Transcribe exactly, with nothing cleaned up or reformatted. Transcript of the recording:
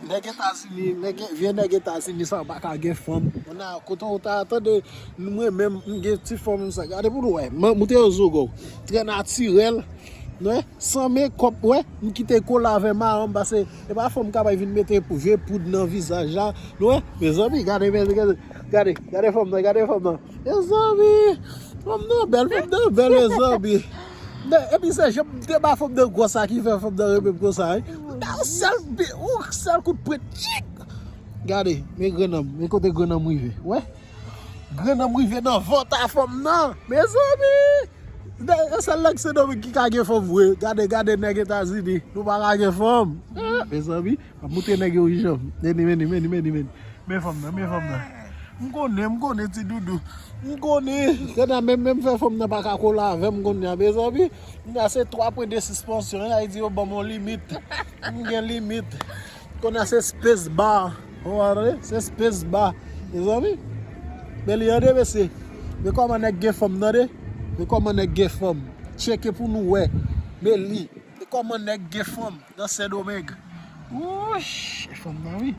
Nèg Etazini, nèg, vye nèg Etazini sa pa ka gen fanm. Mwen a kote ou ta tande, mwen menm, m gen ti fanm sa. Gade pou nou wè, m- moute yo zogo. Trè natirèl. Nou wè, san mekòp, wè, m kite kole avè madanm, paske e pa fanm ka bay vin mete pou vye poud nan vizaj la. Nou wè, mezanmi, gade, gade, gade, gade, gade fanm nan, gade fanm nan. Mezanmi, fanm nan bèl, fanm nan bèl, mezanmi. Men, epi se jan m te ba fanm nan gwòs sa ki fè fanm nan renmen m konsa, wi. M ba yon sèl bi- yon sèl kout pwen, tchik. Gade, men grannanm, men kote grannanm rive. Wè? Grannanm rive nan vant a fanm nan. Mezanmi! E sèl nèg Sendomeng ki ka gen fanm vre. Gade, gade nèg Etazini. Nou pa ka gen fanm. Ah, mezanmi, m ap montre nèg yo wi janm. Meni, meni, meni, meni, meni. Men fanm nan, men fanm nan. M konnen, m konnen ti doudou. M konnen. Kounye a menm, menm fè fanm nan pa ka kole avè m kounye a, mezanmi. Kounye a se twa pwen de sispansyon. Sa vle di yo ban m yon limit. M gen limit. Kounye a se space bar. Ou konprann? Se space bar. Mezanmi. Men li an de mesye. Men kòman nèg gen fanm nan de? Men kòman nèg gen fanm? Tcheke pou nou wè. Men li. Men kòman nèg gen fanm nan Sendomeng? Wouch, e fanm nan wi.